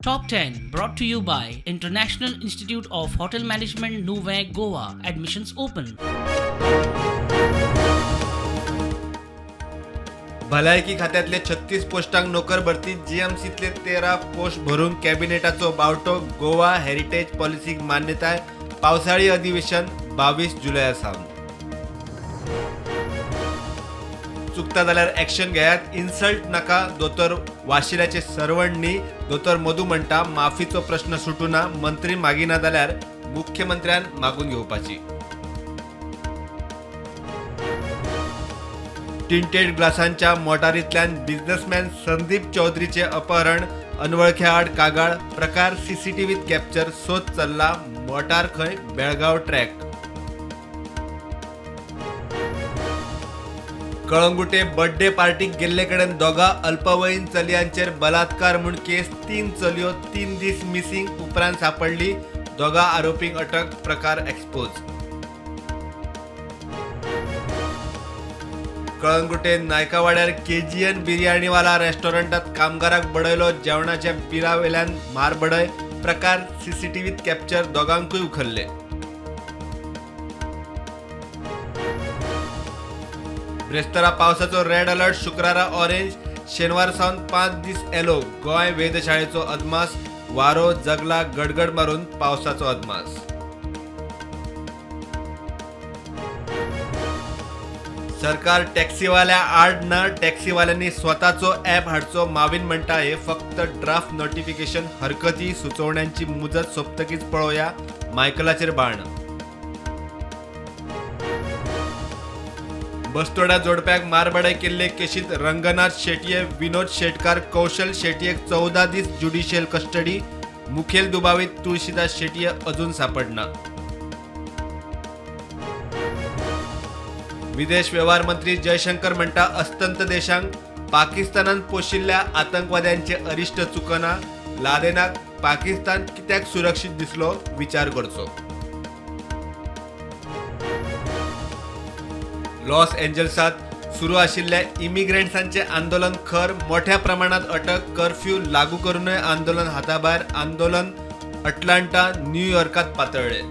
Top 10 brought to you by International Institute of Hotel Management, Nuvem, Goa. Admissions open. भलायकी खात्यातले 36 पोस्टांक नोकर भरती, जीएमसीतले 13 post भरूंक कॅबिनेटाचो बावटो. गोवा हेरिटेज पॉलिसीक मान्यताय. पावसाळी अधिवेशन 22 जुलया सावन. चुकता जाल्यार ॲक्शन घेयात, इन्सल्ट नाका. दोतोर वाशिलाचे सरवण न्ही. दोतोर मधू म्हणटा, माफीचो प्रश्न सुटूना. मंत्री मागिना जाल्यार मुख्यमंत्र्यान मागून घेवपाची. टिंटेड ग्लासांच्या मोटारींतल्यान बिझनेसमॅन संदीप चौधरीचे अपहरण, अनवळख्या आड कागाळ. प्रकार सीसीटीव्हीत कॅप्चर, सोद चल्ला. मोटार खंय बेळगांव ट्रॅक. कळंगुटे बर्थडे पार्टीक गेल्ले कडेन दोगा अल्पवयीन चलयांचेर बलात्कार म्हूण केस. 3 चलयो 3 दीस मिसिंग, उपरांत सापडली. दोगा आरोपींक अटक. प्रकार एक्सपोज. कळंगुटे नायकावाड्यार केजीएन बिर्याणीवाला रेस्टॉरंटात कामगाराक बडयलो. जेवणाच्या बिला वेल्यान मारबडय. प्रकार सीसीटीव्हीत कॅप्चर. दोगांकूय उखल्ले. ब्रेस्तारा पावसाचो रेड अलर्ट, शुक्रारा ऑरेंज, शेनवार सावन 5 दीस येलो. गोंय वेधशाळेचो अदमास. वारो जगला गडगड मारून पावसाचो अदमास. सरकार टॅक्सीवाल्या आड ना, टॅक्सीवाल्यांनी स्वताचो ॲप हाडचो. माविन म्हणटा, हे फक्त ड्राफ्ट नोटिफिकेशन. हरकती सुचोवण्यांची मुजत सोंपतकीच पळोवया. मायकलाचेर बाण. बस्तोडा जोडप्याक मारबडाय केल्ले केशीत रंगनाथ शेटये, विनोद शेटकार, कौशल शेटयेक 14 दीस ज्युडिशियल कस्टडी. मुखेल दुबावीत तुळशीदास शेटये अजून सापडना. विदेश व्यवहार मंत्री जयशंकर म्हणटा, अस्तंत देशांक पाकिस्तानान पोशिल्ल्या आतंकवाद्यांचे अरिश्ट चुकना. लादेनाक पाकिस्तान कित्याक सुरक्षीत दिसलो, विचार करचो. लॉस एंजल्सात सुरू आशिल्ल्या इमिग्रंट्सांचे आंदोलन खर. मोठ्या प्रमाणात अटक. कर्फ्यू लागू करूनय आंदोलन हाताभायर. आंदोलन अटलांटा, न्यूयॉर्कात पातळ्ळे.